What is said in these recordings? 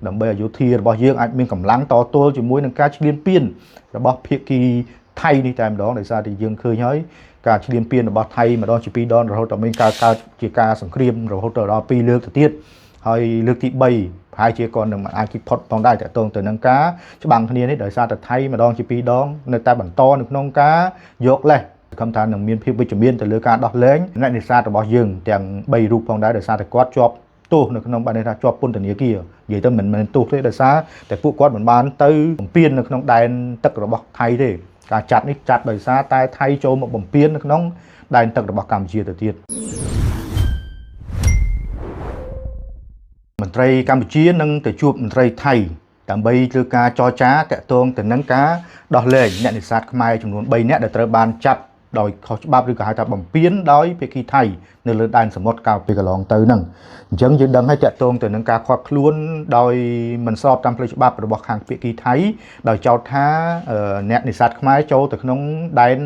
ដើម្បីឲ្យយោធារបស់យើងអាចមានកម្លាំងតទល់ជាមួយនឹងការឈ្លានពានរបស់ភាគីថៃនេះតែម្ដងដោយសារតែយើងឃើញហើយការឈ្លានពានរបស់ថៃម្ដងជាពីរដងរហូតដល់មានការកើតជាការសង្គ្រាមរហូតដល់2លើកទៅទៀតហើយលើកទី3ប្រហែលជាក៏នឹងអាចគិតផុតផងដែរតកតងទៅនឹងការច្បាំងគ្នានេះដោយសារតែថៃម្ដងជាពីរដងនៅតែបន្តនៅក្នុងការយកលេសខំថានឹងមានភាពវិជ្ជមានទៅលើការដោះលែងអ្នកនេសាទរបស់យើងទាំង3រូបផងដែរដោយសារតែគាត់ជាប់ទោសនៅក្នុងបានន័យថាជាប់ពន្ធនាគារនិយាយទៅមិនមែនទោសទេដោយសារតែពួកគាត់មិនបានទៅបំពេញនៅក្នុងដែនទឹករបស់ថៃទេការចាត់នេះចាត់ដោយសារតែថៃចូលមកបំពេញនៅក្នុងដែនទឹករបស់កម្ពុជាទៅទៀតមន្ត្រីកម្ពុជានឹងទៅជួបមន្ត្រីថៃដើម្បីធ្វើការចរចាតាក់ទងទៅនឹងការដោះលែងអ្នកនេសាទខ្មែរចំនួន3នាក់ដែលត្រូវបានចាប់ដោយខុសច្បាប់ឬក៏ហៅថាបំពានដោយភាគីថៃនៅលើដែនសមុទ្រកាលពីកន្លងទៅហ្នឹងអញ្ចឹងយើងដឹងហើយតាក់ទងទៅនឹងការឃាត់ខ្លួនដោយមិនស្របតាមផ្លូវច្បាប់របស់ខាងភាគីថៃដោយចោទថាអ្នកនេសាទខ្មែរចូលទៅក្នុងដែន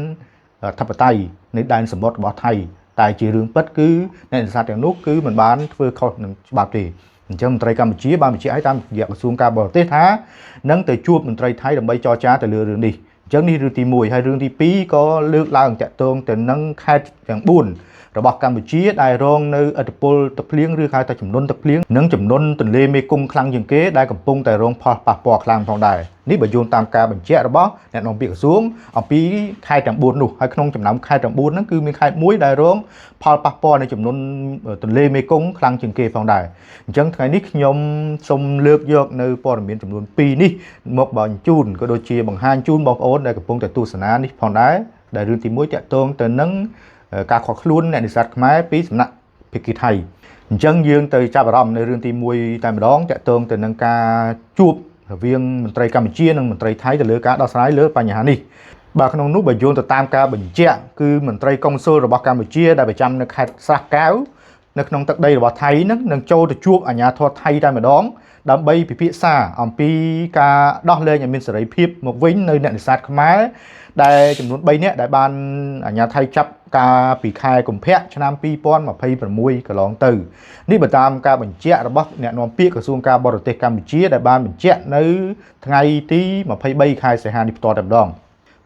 អធិបតេយ្យនៃដែនសមុទ្ររបស់ថៃតែជារឿងពិតគឺអ្នកនេសាទទាំងនោះគឺមិនបានធ្វើខុសនឹងច្បាប់ទេអញ្ចឹងមន្ត្រីកម្ពុជាបានបញ្ជាក់ឲ្យតាមរយៈក្រសួងការបរទេសថានឹងទៅជួបមន្ត្រីថៃដើម្បីចរចាទៅលើរឿងនេះអញ្ចឹងនេះរឿងទី1ហើយរឿងទី2ក៏លើកឡើងតាក់ទងទៅនឹងខេត្តទាំង4របស់កម្ពុជាដែលរងនៅឥទ្ធិពលទឹកភ្លៀងឬហៅថាចំនួនទឹកភ្លៀងនិងចំនួនទន្លេមេគង្គខ្លាំងជាងគេដែលកំពុងតែរងផលប៉ះពាល់ខ្លាំងផងដែរនេះបើយោងតាមការបញ្ជាក់របស់អ្នកនាំពាក្យក្រសួងអំពីខេត្តទាំង4នោះហើយក្នុងចំណោមខេត្តទាំង4ហ្នឹងគឺមានខេត្តមួយដែលរងផលប៉ះពាល់នៃចំនួនទន្លេមេគង្គខ្លាំងជាងគេផងដែរអញ្ចឹងថ្ងៃនេះខ្ញុំសូមលើកយកនៅព័ត៌មានចំនួន2នេះមកបញ្ជូនក៏ដូចជាបង្ហាញជូនបងប្អូនដែលកំពុងតែទស្សនានេះផងដែរដែលរឿងទី1តាក់ទងទៅនឹងការខកខ្លួនអ្នកនេសាទខ្មែរពីសំណាក់ភាគីថៃអញ្ចឹងយើងទៅចាប់អារម្មណ៍នៅរឿងទី1តែម្ដងតាក់ទងទៅនឹងការជួបរវាងមន្ត្រីកម្ពុជានិងមន្ត្រីថៃទៅលើការដោះស្រាយលើបញ្ហានេះបាទក្នុងនោះបើយោងទៅតាមការបញ្ជាក់គឺមន្ត្រីកុងស៊ុលរបស់កម្ពុជាដែលប្រចាំនៅខេត្តស្រះកែវនៅក្នុងទឹកដីរបស់ថៃនឹងនឹងចូលទៅជួបអាជ្ញាធរថៃតែម្ដងដើម្បីពិភាក្សាអំពីការដោះលែងឲ្យមានសេរីភាពមកវិញនៅអ្នកនេសាទខ្មែរដែលចំនួន3នាក់ដែលបានអាជ្ញាថៃចាប់កាលពីខែកុម្ភៈឆ្នាំ2026កន្លងទៅនេះបើតាមការបញ្ជាក់របស់អ្នកនាំពាក្យក្រសួងការបរទេសកម្ពុជាដែលបានបញ្ជាក់នៅថ្ងៃទី23ខែសីហានេះផ្ទាល់តែម្ដង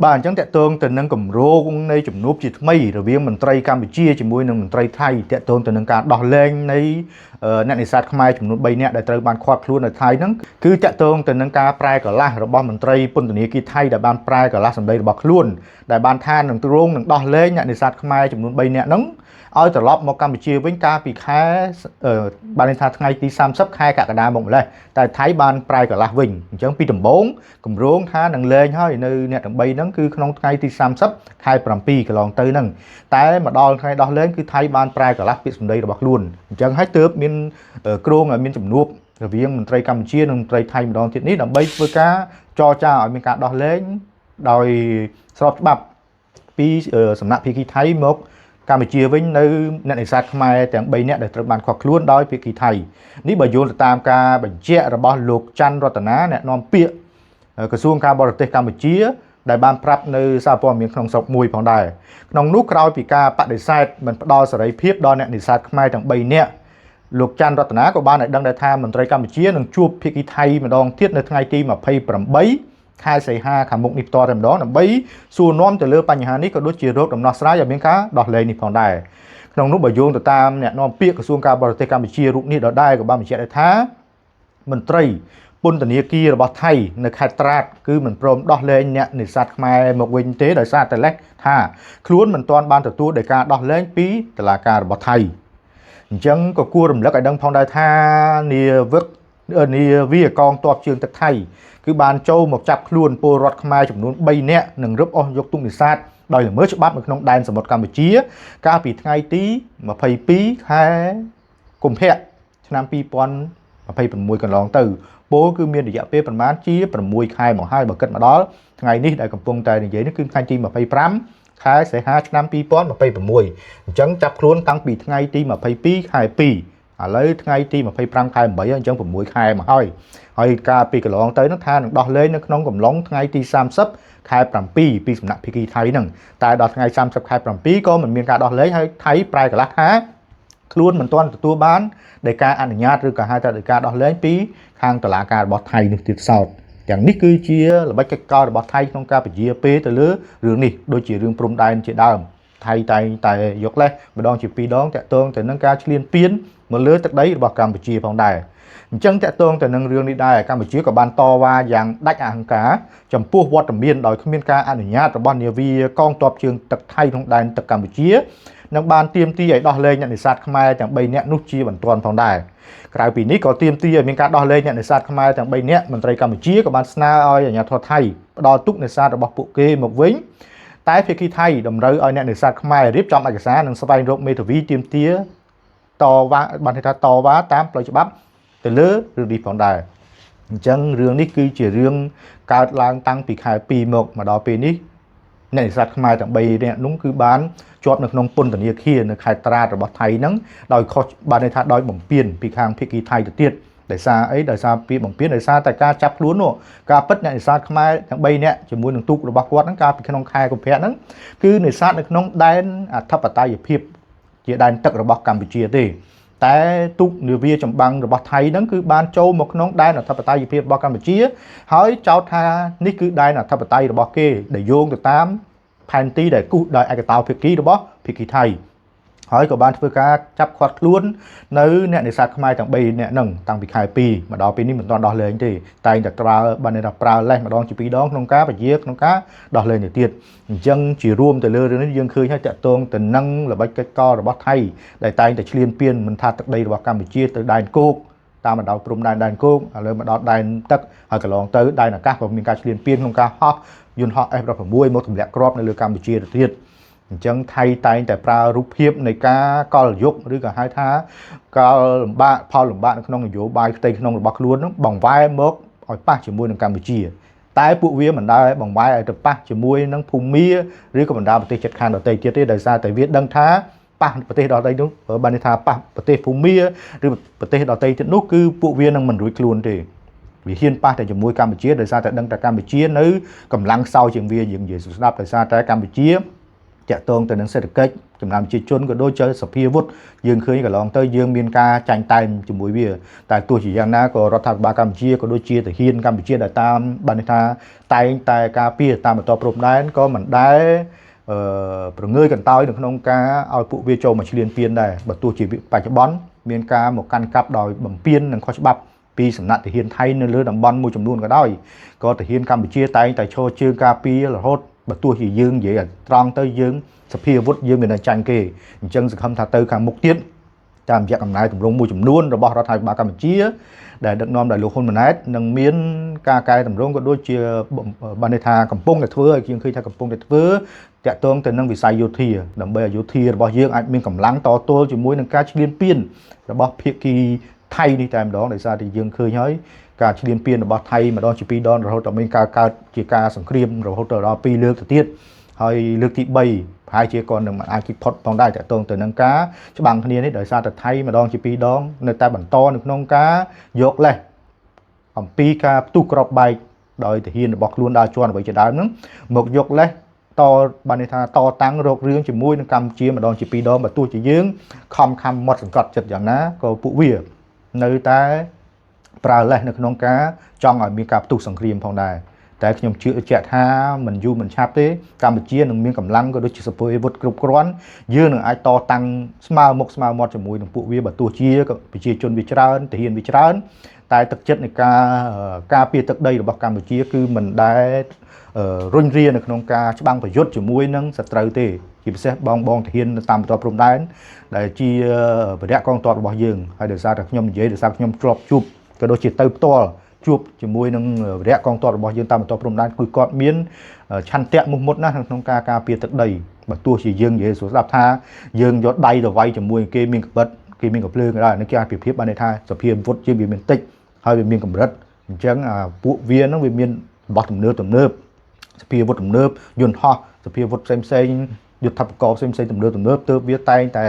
បាទអញ្ចឹងតកតងទៅនឹងគម្រោងនៃជំនួបជាថ្មីរវាងមន្ត្រីកម្ពុជាជាមួយនឹងមន្ត្រីថៃតកតងទៅនឹងការដោះលែងនៃអ្នកនេសាទខ្មែរចំនួន3នាក់ដែលត្រូវបានឃាត់ខ្លួននៅថៃហ្នឹងគឺតកតងទៅនឹងការប្រែក្រឡាស់របស់មន្ត្រីពន្ធនាគារថៃដែលបានប្រែក្រឡាស់សម្ដីរបស់ខ្លួនដែលបានថានឹងទ្រង់នឹងដោះលែងអ្នកនេសាទខ្មែរចំនួន3នាក់ហ្នឹងឲ្យត្រឡប់មកកម្ពុជាវិញកាលពីខែបានន័យថាថ្ងៃទី30ខែកក្កដាមកម្លេះតែថៃបានប្រែក្រឡាស់វិញអញ្ចឹងពីដំបូងគម្រោងថានឹងលែងហើយនៅអ្នកទាំង3ហ្នឹងគឺក្នុងថ្ងៃទី30ខែ7កន្លងទៅហ្នឹងតែមកដល់ថ្ងៃដោះលែងគឺថៃបានប្រែក្រឡាស់ពាក្យសម្ដីរបស់ខ្លួនអញ្ចឹងហើយទើបមានគ្រោងឲ្យមានជំនួបរវាងមន្ត្រីកម្ពុជានិងមន្ត្រីថៃម្ដងទៀតនេះដើម្បីធ្វើការចរចាឲ្យមានការដោះលែងដោយស្របច្បាប់ពីសំណាក់ភាគីថៃមកកម្ពុជាវិញនៅអ្នកនេសាទខ្មែរទាំង3នាក់ដែលត្រូវបានឃាត់ខ្លួនដោយភាគីថៃនេះបើយោងទៅតាមការបញ្ជាក់របស់លោកច័ន្ទរតនាអ្នកនាំពាក្យក្រសួងការបរទេសកម្ពុជាដែលបានប្រាប់នៅសារព័ត៌មានក្នុងស្រុកមួយផងដែរក្នុងនោះក្រោយពីការបដិសេធមិនផ្ដល់សេរីភាពដល់អ្នកនេសាទខ្មែរទាំង3នាក់លោកច័ន្ទរតនាក៏បានឲ្យដឹងដែរថាមន្ត្រីកម្ពុជានឹងជួបភាគីថៃម្ដងទៀតនៅថ្ងៃទី28ខែសីហាខាងមុខនេះផ្ទាល់តែម្ដងដើម្បីសួរនាំទៅលើបញ្ហានេះក៏ដូចជារកដំណោះស្រាយឲ្យមានការដោះលែងនេះផងដែរក្នុងនោះបើយោងទៅតាមអ្នកនាំពាក្យក្រសួងការបរទេសកម្ពុជារូបនេះដដែលក៏បានបញ្ជាក់ដែរថាមន្ត្រីពន្ធនាគាររបស់ថៃនៅខេត្តត្រាតគឺមិនព្រមដោះលែងអ្នកនេសាទខ្មែរមកវិញទេដោយសារតែលេសថាខ្លួនមិនទាន់បានទទួលដោយការដោះលែងពីតុលាការរបស់ថៃអញ្ចឹងក៏គួររំលឹកឲ្យដឹងផងដែរថានាវាកងទ័ពជើងទឹកថៃគឺបានចូលមកចាប់ខ្លួនពលរដ្ឋខ្មែរចំនួន3នាក់និងរឹបអូសយកទូកនេសាទដោយល្មើសច្បាប់នៅក្នុងដែនសមុទ្រកម្ពុជាកាលពីថ្ងៃទី22ខែកុម្ភៈឆ្នាំ2026កន្លងទៅពលគឺមានរយៈពេលប្រមាណជា6ខែមកហើយបើគិតមកដល់ថ្ងៃនេះដែលកំពុងតែនិយាយនេះគឺថ្ងៃទី25ខែសីហាឆ្នាំ2026អញ្ចឹងចាប់ខ្លួនតាំងពីថ្ងៃទី22ខែ2ឥឡូវថ្ងៃទី25ខែ8អញ្ចឹង6ខែមកហើយហើយកាលពីកន្លងទៅនឹងថានឹងដោះលែងនៅក្នុងកំឡុងថ្ងៃទី30ខែ7ពីសំណាក់ភាគីថៃហ្នឹងតែដល់ថ្ងៃ30ខែ7ក៏មិនមានការដោះលែងហើយថៃប្រែក្រឡាស់ថាខ្លួនមិនទាន់ទទួលបានដោយការអនុញ្ញាតឬក៏ហៅថាដោយការដោះលែងពី ខាងតុលាការរបស់ថៃនោះទៀតសោតទាំងនេះគឺជាល្បិចកិច្ចកលរបស់ថៃក្នុងការពជាពេលទៅលើរឿងនេះដូចជារឿងព្រំដែនជាដើមថៃតែងតែយកលេសម្ដងជាពីរដងតាក់ទងទៅនឹងការឈ្លានពានមកលើទឹកដីរបស់កម្ពុជាផងដែរអញ្ចឹងតាក់ទងទៅនឹងរឿងនេះដែរកម្ពុជាក៏បានតវ៉ាយ៉ាងដាច់អហង្ការចំពោះវត្តមានដោយគ្មានការអនុញ្ញាតរបស់នាវាកងទ័ពជើងទឹកថៃក្នុងដែនទឹកកម្ពុជានិងបានទាមទារឲ្យដោះលែងអ្នកនេសាទខ្មែរទាំង3នាក់នោះជាបន្ទាន់ផងដែរក្រៅពីនេះក៏ទាមទារឲ្យមានការដោះលែងអ្នកនេសាទខ្មែរទាំង3នាក់មន្ត្រីកម្ពុជាក៏បានស្នើឲ្យអាជ្ញាធរថៃផ្ដល់ទូកនេសាទរបស់ពួកគេមកវិញតែភាគីថៃតម្រូវឲ្យអ្នកនេសាទខ្មែររៀបចំឯកសារនិងស្វែងរកមេធាវីទាមទារតវ៉ាបានថាតវ៉ាតាមផ្លូវច្បាប់ទៅលើរឿងនេះផងដែរអញ្ចឹងរឿងនេះគឺជារឿងកើតឡើងតាំងពីខែ2មកដល់ពេលនេះអ្នកនេសាទខ្មែរទាំង3នាក់នោះគឺបានជាប់នៅក្នុងពន្ធនាគារនៅខេត្តត្រាតរបស់ថៃហ្នឹងដោយខុសបានន័យថាដោយបំពានពីខាងភាគីថៃទៅទៀតដោយសារអីដោយសារពីបំពានដោយសារតែការចាប់ខ្លួននោះការពិតអ្នកនេសាទខ្មែរទាំង3នាក់ជាមួយនឹងទូករបស់គាត់ហ្នឹងកាលពីក្នុងខែកុម្ភៈហ្នឹងគឺនេសាទនៅក្នុងដែនអធិបតេយ្យភាពជាដែនទឹករបស់កម្ពុជាទេតែទូកនាវាចម្បាំងរបស់ថៃហ្នឹងគឺបានចូលមកក្នុងដែនអធិបតេយ្យភាពរបស់កម្ពុជាហើយចោទថានេះគឺដែនអធិបតេយ្យរបស់គេដែលយោងទៅតាមផែនទីដែលគូសដោយឯកតោភាគីរបស់ភាគីថៃហើយក៏បានធ្វើការចាប់ឃាត់ខ្លួននៅអ្នកនេសាទខ្មែរទាំង3នាក់ហ្នឹងតាំងពីខែ2មកដល់ពេលនេះមិនទាន់ដោះលែងទេតែងតែប្រើបានន័យថាប្រើលេសម្ដងជាពីរដងក្នុងការពជាក្នុងការដោះលែងទៅទៀតអញ្ចឹងជារួមទៅលើរឿងនេះយើងឃើញហើយតាក់ទងទៅនឹងល្បិចកិច្ចកលរបស់ថៃដែលតែងតែឈ្លានពានមិនថាទឹកដីរបស់កម្ពុជាទៅដែនគោកតាមបណ្ដោយព្រំដែនដែនគោកឥឡូវមកដល់ដែនទឹកហើយកន្លងទៅដែនអាកាសក៏មានការឈ្លានពានក្នុងការហោះយន្តហោះ F16 មកទម្លាក់គ្រាប់នៅលើកម្ពុជាទៅទៀតអញ្ចឹងថៃតែងតែប្រើរូបភាពនៃការកលយុគឬក៏ហៅថាកលលំបាកផលលំបាកនៅក្នុងនយោបាយផ្ទៃក្នុងរបស់ខ្លួននឹងបង្វែរមកឲ្យប៉ះជាមួយនឹងកម្ពុជាតែពួកវាមិនដែលបង្វែរឲ្យទៅប៉ះជាមួយនឹងភូមាឬក៏បណ្ដាប្រទេសជិតខាងដទៃទៀតទេដោយសារតែវាដឹងថាប៉ះប្រទេសដទៃនោះបានន័យថាប៉ះប្រទេសភូមាឬប្រទេសដទៃទៀតនោះគឺពួកវានឹងមិនរួចខ្លួនទេវាហ៊ានប៉ះតែជាមួយកម្ពុជាដោយសារតែដឹងថាកម្ពុជានៅកម្លាំងខ្សោយជាងវាយើងនិយាយស្ដាប់ដោយសារតែកម្ពុជាតាក់ទងទៅនឹងសេដ្ឋកិច្ចចំណាំប្រជាជនក៏ដូចជាសភាវុធយើងឃើញកន្លងទៅយើងមានការចាញ់តែមជាមួយវាតែទោះជាយ៉ាងណាក៏រដ្ឋាភិបាលកម្ពុជាក៏ដូចជាទាហានកម្ពុជាដែលតាមបានន័យថាតែងតែការពារតាមបន្តព្រំដែនក៏មិនដែលប្រងើយកន្តើយនៅក្នុងការឲ្យពួកវាចូលមកឈ្លានពានដែរបើទោះជាបច្ចុប្បន្នមានការមកកាន់កាប់ដោយបំពាននិងខុសច្បាប់ពីសំណាក់ទាហានថៃនៅលើតំបន់មួយចំនួនក៏ដោយក៏ទាហានកម្ពុជាតែងតែឈរជើងការពាររហូតបើទោះជាយើងនិយាយឲ្យត្រង់ទៅយើងសភាវុធយើងមានតែចាញ់គេអញ្ចឹងសង្ឃឹមថាទៅខាងមុខទៀតតាមរយៈកំណែទម្រង់មួយចំនួនរបស់រដ្ឋាភិបាលកម្ពុជាដែលដឹកនាំដោយលោកហ៊ុនម៉ាណែតនឹងមានការកែតម្រង់ក៏ដូចជាបានន័យថាកំពុងតែធ្វើឲ្យយើងឃើញថាកំពុងតែធ្វើតាក់ទងទៅនឹងវិស័យយោធាដើម្បីឲ្យយោធារបស់យើងអាចមានកម្លាំងតទល់ជាមួយនឹងការឈ្លានពានរបស់ភាគីថៃនេះតែម្ដងដោយសារតែយើងឃើញហើយការឈ្លានពានរបស់ថៃម្ដងជាពីរដងរហូតដល់មានការកើតជាការសង្គ្រាមរហូតដល់2លើកទៅទៀតហើយលើកទី3ប្រហែលជាក៏នឹងមិនអាចគិតផុតផងដែរតាក់ទងទៅនឹងការច្បាំងគ្នានេះដោយសារតែថៃម្ដងជាពីរដងនៅតែបន្តនៅក្នុងការយកលេសអំពីការផ្ទុះគ្រាប់បែកដោយទាហានរបស់ខ្លួនដើរជាន់អ្វីជាដើមហ្នឹងមកយកលេសតបានន័យថាតតាំងរករឿងជាមួយនឹងកម្ពុជាម្ដងជាពីរដងបើទោះជាយើងខំខំមាត់សង្កត់ចិត្តយ៉ាងណាក៏ពួកវានៅតែប្រើលេសនៅក្នុងការចង់ឲ្យមានការផ្ទុះសង្គ្រាមផងដែរតែខ្ញុំជឿជាក់ថាមិនយូរមិនឆាប់ទេកម្ពុជានឹងមានកម្លាំងក៏ដូចជាសភាវុធគ្រប់គ្រាន់យើងនឹងអាចតតាំងស្មើមុខស្មើមាត់ជាមួយនឹងពួកវាបើទោះជាប្រជាជនវាច្រើនទាហានវាច្រើនតែទឹកចិត្តនៃការការពារទឹកដីរបស់កម្ពុជាគឺមិនដែលរុញរានៅក្នុងការច្បាំងប្រយុទ្ធជាមួយនឹងសត្រូវទេជាពិសេសបងទាហានតាមបន្ទាត់ព្រំដែនដែលជាវរៈកងទ័ពរបស់យើងហើយដោយសារតែខ្ញុំនិយាយដោយសារខ្ញុំធ្លាប់ជួបក៏ដូចជាទៅផ្ទាល់ជួបជាមួយនឹងវរៈកងទ័ពរបស់យើងតាមបន្ទាត់ព្រំដែនគឺគាត់មានឆន្ទៈមុះមុតណាស់ក្នុងការការពារទឹកដីបើទោះជាយើងនិយាយស្ដាប់ថាយើងយកដៃទៅវាយជាមួយគេមានកបិតគេមានកំភ្លើងក៏ដោយនេះគេអាចប្រៀបធៀបបានន័យថាសភាវុធជាវាមានតិចហើយវាមានកម្រិតអញ្ចឹងពួកវាហ្នឹងវាមានរបស់ទំនើបសភាវុធទំនើបយន្តហោះសភាវុធផ្សេងផ្សេងយុទ្ធភករផ្សេងផ្សេងទំនើបទើបវាតែងតែ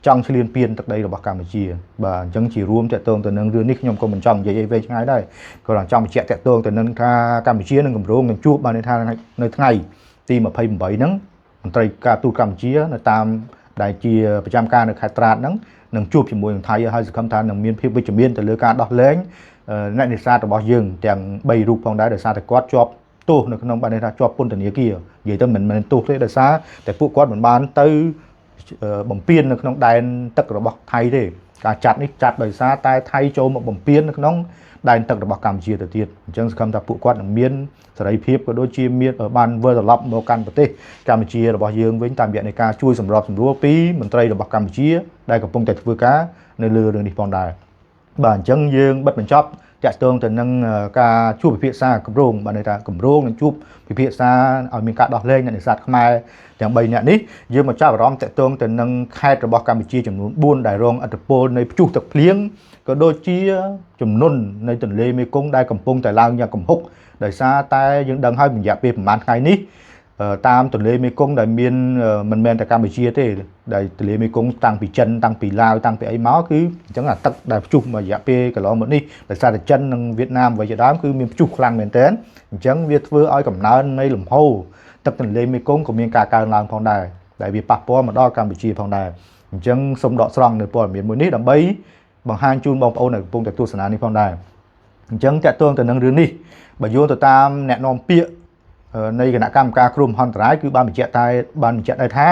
ចង់ឈ្លានពានទឹកដីរបស់កម្ពុជាបាទអញ្ចឹងជារួមតាក់ទងទៅនឹងរឿងនេះខ្ញុំក៏មិនចង់និយាយអីវែងឆ្ងាយដែរក៏ចង់បញ្ជាក់តាក់ទងទៅនឹងថាកម្ពុជានឹងគម្រោងនឹងជួបបានន័យថានៅថ្ងៃទី28ហ្នឹងមន្ត្រីការទូតកម្ពុជានៅតាម ដែលជាប្រចាំការនៅខេត្តត្រាតហ្នឹងនឹងជួបជាមួយនឹងថៃហើយសង្ឃឹមថានឹងមានភាពវិជ្ជមានទៅលើការដោះលែងអ្នកនេសាទរបស់យើងទាំង3រូបផងដែរដោយសារតែគាត់ជាប់ទោសនៅក្នុងបានន័យថាជាប់ពន្ធនាគារនិយាយទៅមិនមែនទោសទេដោយសារតែពួកគាត់មិនបានទៅបំពេញនៅក្នុងដែនទឹករបស់ថៃទេការចាត់នេះចាត់ដោយសារតែថៃចូលមកបំពេញនៅក្នុងដែនទឹករបស់កម្ពុជាទៅទៀតអញ្ចឹងសង្ឃឹមថាពួកគាត់នឹងមានសេរីភាពក៏ដូចជាមានបានវិលត្រឡប់មកកាន់ប្រទេសកម្ពុជារបស់យើងវិញតាមរយៈនៃការជួយសម្របសម្រួលពីមន្ត្រីរបស់កម្ពុជាដែលកំពុងតែធ្វើការនៅលើរឿងនេះផងដែរបាទអញ្ចឹងយើងបិទបញ្ចប់តាក់ទងទៅនឹងការជួបពិភាក្សាគម្រោងបានន័យថាគម្រោងនឹងជួបពិភាក្សាឲ្យមានការដោះលែងអ្នកនេសាទខ្មែរទាំង3នាក់នេះយើងមកចាប់អារម្មណ៍តាក់ទងទៅនឹងខេត្តរបស់កម្ពុជាចំនួន4ដែលរងឥទ្ធិពលនៃព្យុះទឹកភ្លៀងក៏ដូចជាចំនួននៃទន្លេមេគង្គដែលកំពុងតែឡើងយ៉ាងគំហុកដោយសារតែយើងដឹងហើយរយៈពេលប្រហែលថ្ងៃនេះតាមទន្លេមេគង្គដែលមានមិនមែនតែកម្ពុជាទេដែលទន្លេមេគង្គតាំងពីចិនតាំងពីឡាវតាំងពីអីមកគឺអញ្ចឹងអាទឹកដែលព្យុះមួយរយៈពេលកន្លងមកនេះដោយសារតែចិននិងវៀតណាមអ្វីជាដើមគឺមានព្យុះខ្លាំងមែនទែនអញ្ចឹងវាធ្វើឲ្យកំណើននៃលំហូរទឹកទន្លេមេគង្គក៏មានការកើនឡើងផងដែរដែលវាប៉ះពាល់មកដល់កម្ពុជាផងដែរអញ្ចឹងសូមដកស្រង់នៅព័ត៌មានមួយនេះដើម្បីបង្ហាញជូនបងប្អូនដែលកំពុងតែទស្សនានេះផងដែរអញ្ចឹងតាក់ទងទៅនឹងរឿងនេះបើយោងទៅតាមអ្នកនាំពាក្យនៃគណៈកម្មការគ្រោះមហន្តរាយគឺបានបញ្ជាក់តែបានបញ្ជាក់ដែរថា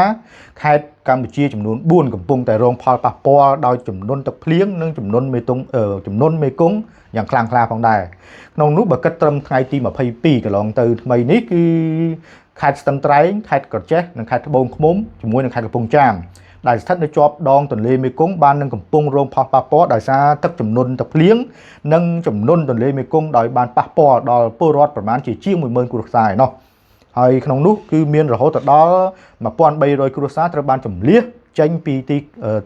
ខេត្តកម្ពុជាចំនួន4កំពុងតែរងផលប៉ះពាល់ដោយចំនួនទឹកភ្លៀងនិងចំនួនមេតុងចំនួនមេគង្គយ៉ាងខ្លាំងក្លាផងដែរក្នុងនោះបើគិតត្រឹមថ្ងៃទី22កន្លងទៅថ្មីនេះគឺខេត្តស្ទឹងត្រែងខេត្តក្រចេះនិងខេត្តត្បូងឃ្មុំជាមួយនឹងខេត្តកំពង់ចាមដែលស្ថិតនៅជាប់ដងទន្លេមេគង្គបាននឹងកំពុងរងផលប៉ះពាល់ដោយសារទឹកចំនួនទឹកភ្លៀងនិងចំនួនទន្លេមេគង្គដោយបានប៉ះពាល់ដល់ពលរដ្ឋប្រមាណជាជាង10000គ្រួសារឯណោះហើយក្នុងនោះគឺមានរហូតដល់1300គ្រួសារត្រូវបានជម្លៀសចេញពី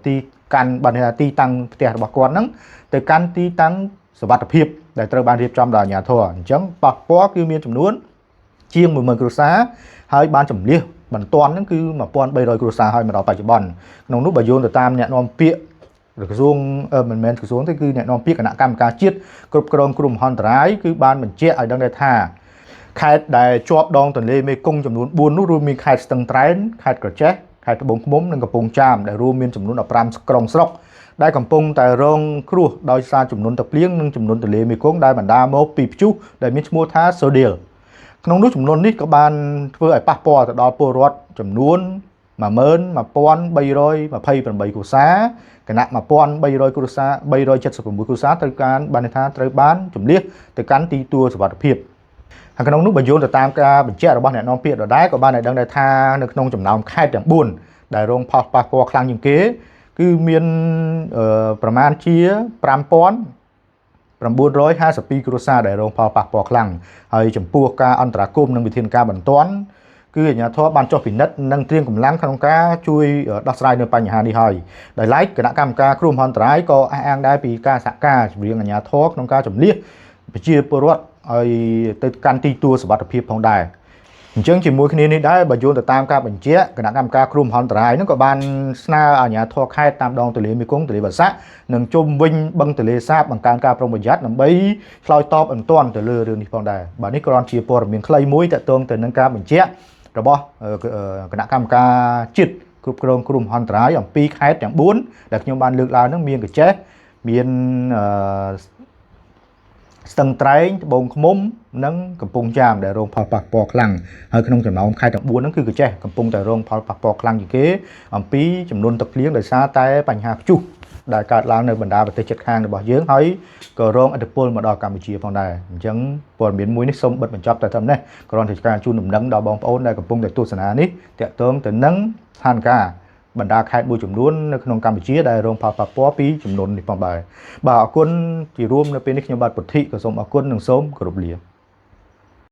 ទីកាន់បានថាទីតាំងផ្ទះរបស់គាត់ហ្នឹងទៅកាន់ទីតាំងសុវត្ថិភាពដែលត្រូវបានរៀបចំដោយអាជ្ញាធរអញ្ចឹងប៉ះពាល់គឺមានចំនួនជាង10000គ្រួសារហើយបានជម្លៀសបន្ទាន់ហ្នឹងគឺ1300គ្រួសារហើយមកដល់បច្ចុប្បន្នក្នុងនោះបើយោងទៅតាមអ្នកនាំពាក្យក្រសួងមិនមែនក្រសួងទេគឺអ្នកនាំពាក្យគណៈកម្មការជាតិគ្រប់គ្រងគ្រោះមហន្តរាយគឺបានបញ្ជាក់ឲ្យដឹងដែរថាខេត្តដែលជាប់ដងទន្លេមេគង្គចំនួន4នោះរួមមានខេត្តស្ទឹងត្រែងខេត្តក្រចេះខេត្តត្បូងឃ្មុំនិងកំពង់ចាមដែលរួមមានចំនួន15ក្រុងស្រុកដែលកំពុងតែរងគ្រោះដោយសារចំនួនទឹកភ្លៀងនិងចំនួនទន្លេមេគង្គដែលបណ្ដាលមកពីព្យុះដែលមានឈ្មោះថាសូឌីលក្នុងនោះចំនួននេះក៏បានធ្វើឲ្យប៉ះពាល់ទៅដល់ពលរដ្ឋចំនួន11328គ្រួសារគណៈ1300គ្រួសារ376គ្រួសារត្រូវការបានន័យថាត្រូវបានជម្លៀសទៅកាន់ទីទួលសុវត្ថិភាពហើយក្នុងនោះបើយោងទៅតាមការបញ្ជាក់របស់អ្នកនាំពាក្យដដែលក៏បានឲ្យដឹងដែរថានៅក្នុងចំណោមខេត្តទាំង4ដែលរងផលប៉ះពាល់ខ្លាំងជាងគេគឺមានប្រមាណជា5952គ្រួសារដែលរងផលប៉ះពាល់ខ្លាំងហើយចំពោះការអន្តរាគមន៍និងវិធានការបន្ទាន់គឺអាជ្ញាធរបានចុះពិនិត្យនិងត្រៀមកម្លាំងក្នុងការជួយដោះស្រាយនៅបញ្ហានេះហើយដោយឡែកគណៈកម្មការគ្រោះមហន្តរាយក៏អះអាងដែរពីការសហការជាមួយអាជ្ញាធរក្នុងការជំនះប្រជាពលរដ្ឋឲ្យទៅកាន់ទីទួលសុវត្ថិភាពផងដែរអញ្ចឹងជាមួយគ្នានេះដែរបើយោងទៅតាមការបញ្ជាក់គណៈកម្មការគ្រោះមហន្តរាយហ្នឹងក៏បានស្នើអាជ្ញាធរខេត្តតាមដងទន្លេមេគង្គទន្លេបាសាក់និងជុំវិញបឹងទន្លេសាបបង្កើនការប្រុងប្រយ័ត្នដើម្បីឆ្លើយតបអន្ទាន់ទៅលើរឿងនេះផងដែរបាទនេះគ្រាន់ជាព័ត៌មានខ្លីមួយទាក់ទងទៅនឹងការបញ្ជាក់របស់គណៈកម្មការជាតិគ្រប់គ្រងគ្រោះមហន្តរាយអំពីខេត្តទាំង4ដែលខ្ញុំបានលើកឡើងហ្នឹងមានក្រចេះមានស្ទឹងត្រែងត្បូងឃ្មុំនិងកំពង់ចាមដែលរងផលប៉ះពាល់ខ្លាំងហើយក្នុងចំណោមខេត្តទាំង4ហ្នឹងគឺក្រចេះកំពុងតែរងផលប៉ះពាល់ខ្លាំងជាងគេអំពីចំនួនទឹកភ្លៀងដោយសារតែបញ្ហាព្យុះដែលកើតឡើងនៅបណ្ដាប្រទេសជិតខាងរបស់យើងហើយក៏រងឥទ្ធិពលមកដល់កម្ពុជាផងដែរអញ្ចឹងព័ត៌មានមួយនេះសូមបិទបញ្ចប់តែត្រឹមនេះគ្រាន់តែការជូនដំណឹងដល់បងប្អូនដែលកំពុងតែទស្សនានេះទាក់ទងទៅនឹងស្ថានភាពបណ្ដាខេត្តមួយចំនួននៅក្នុងកម្ពុជាដែលរងផលប៉ះពាល់ពីចំនួននេះផងដែរបាទអរគុណជារួមនៅពេលនេះខ្ញុំបាទពុទ្ធិក៏សូមអរគុណនិងសូមគោរពលា